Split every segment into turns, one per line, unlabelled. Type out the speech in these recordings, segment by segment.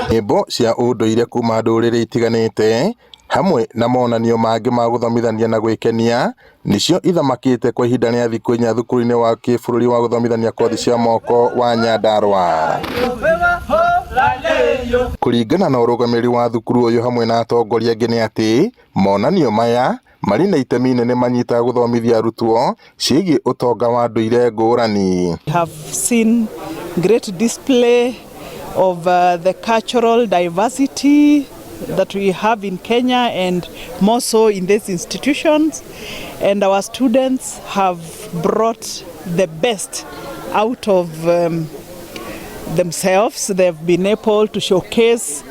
Nyĩmbo cia ũndũire kuma ndũrĩrĩ itiganĩte hamwe na monanio mangĩ ma gũthomithania na gwĩkenia nĩcio ithamakĩte kwa ihinda rĩa thikũ 4 thukuru-inĩ wa kĩbũrũri wa gũthomithania kothi cia moko wa Nyandarua. Kũringana na ũrũgamĩrĩri wa thukuru ũyũ hamwe na atongoria angĩ nĩ atĩ monanio maya marĩ na itemi inene manyitaga gũthomithia arutwo ciĩgiĩ ũtonga wa ndũire ngũrani.
We have seen great display of the cultural diversity that we have in Kenya and more so in these institutions, and our students have brought the best out of themselves. They've been able to showcase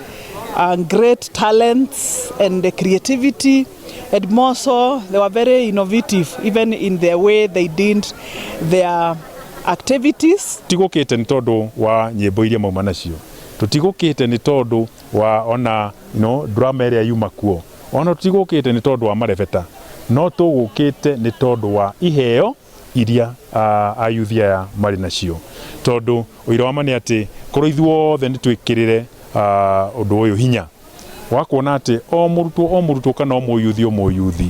great talents and the creativity, and more so they were very innovative even in the way they did their activities.
Tigũkĩte nĩ tondũ wa nyĩmbo iria mauma nacio, tũtigũkĩte nĩ tondũ wa ona drama ĩrĩa yuma kuo, ona tũtigũkĩte nĩ tondũ wa marebeta, no tũgũkĩte nĩ tondũ wa iheo iria ayuthi aya marĩ nacio, tondũ ũira wa ma nĩ atĩ korwo ithuothe nĩ twĩkĩrĩre ũndũ ũyũ hinya wa kuona atĩ o mũrutwo o mũrutwo kana o mũyuthi o mũyuthi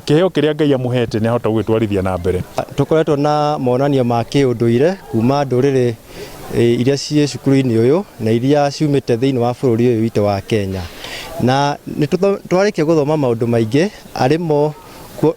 kĩheo kĩrĩa Ngai amũhete nĩ ahota gũgĩtwarithia na mbere.
Tũkoretwo na monanio ma kĩũndũire kuma ndũrĩrĩ iria ciĩ cukuru-inĩ ũyũ na iria ciumĩte thĩinĩ wa bũrũri ũyũ witũ wa Kenya, na nĩ twarĩkia gũthoma maũndũ maingĩ arĩmo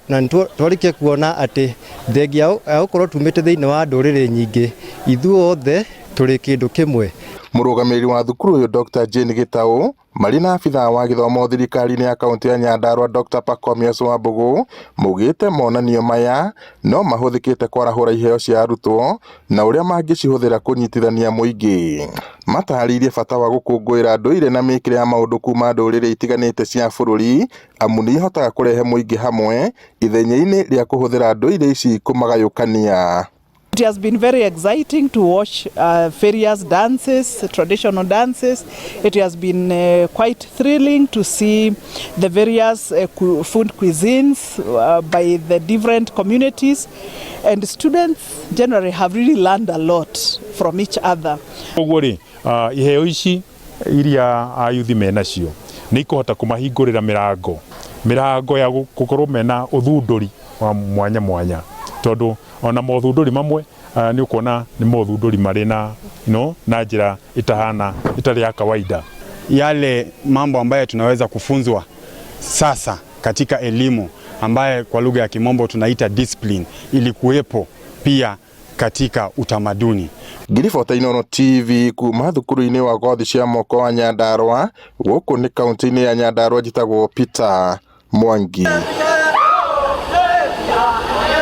na nĩ twarĩkia kuona atĩ thengia ya gũkorwo tumĩte thĩinĩ wa ndũrĩrĩ nyingĩ, ithuothe tũrĩ kĩndũ kĩmwe.
Mũrũgamĩrĩri wa thukuru ũyũ Dr. Jane Gitau marĩ na abithaa wa gĩthomo thirikari-inĩ ya kaunti ya Nyandarua Dr. Pacomius Wambugu maugĩte monanio maya no mahũthĩkĩte kwarahũra iheo cia arutwo na ũrĩa mangĩcihũthĩra kũnyitithania mũingĩ. Matarĩirie bata wa gũkũngũĩra ndũire na mĩkĩre ya maũndũ kuma ndũrĩrĩ itiganĩte cia bũrũri amu nĩ ihotaga kũrehe mũingĩ hamwe ithenya-inĩ rĩa kũhũthĩra ndũire ici kũmagayũkania.
It has been very exciting to watch various dances, traditional dances. It has been quite thrilling to see the various food cuisines by the different communities. And students generally have really learned a lot from each other.
Koguo rĩ, iheo ici iria ayuthi menacio nĩ ikũhota kũmahingũrĩra mĩrango ya gũkorwo mena ũthundũri wa mwanya mwanya, tondũ ona mothundũri mamwe nĩ ũkuona nĩ mothundũri marĩ na na njĩra ĩtahana ĩtarĩ ya kawaida.
Yale mambo ambayo tunaweza kufunzwa sasa katika elimu ambaye kwa lugha ya kimombo tunaita discipline ilikuwepo pia katika utamaduni.
Ngiribota Inooro TV kuma thukuru-inĩ wa kothi cia moko wa Nyandarua gũkũ nĩ kaunti-inĩ ya Nyandarua, njĩtagwo Peter Mwangi.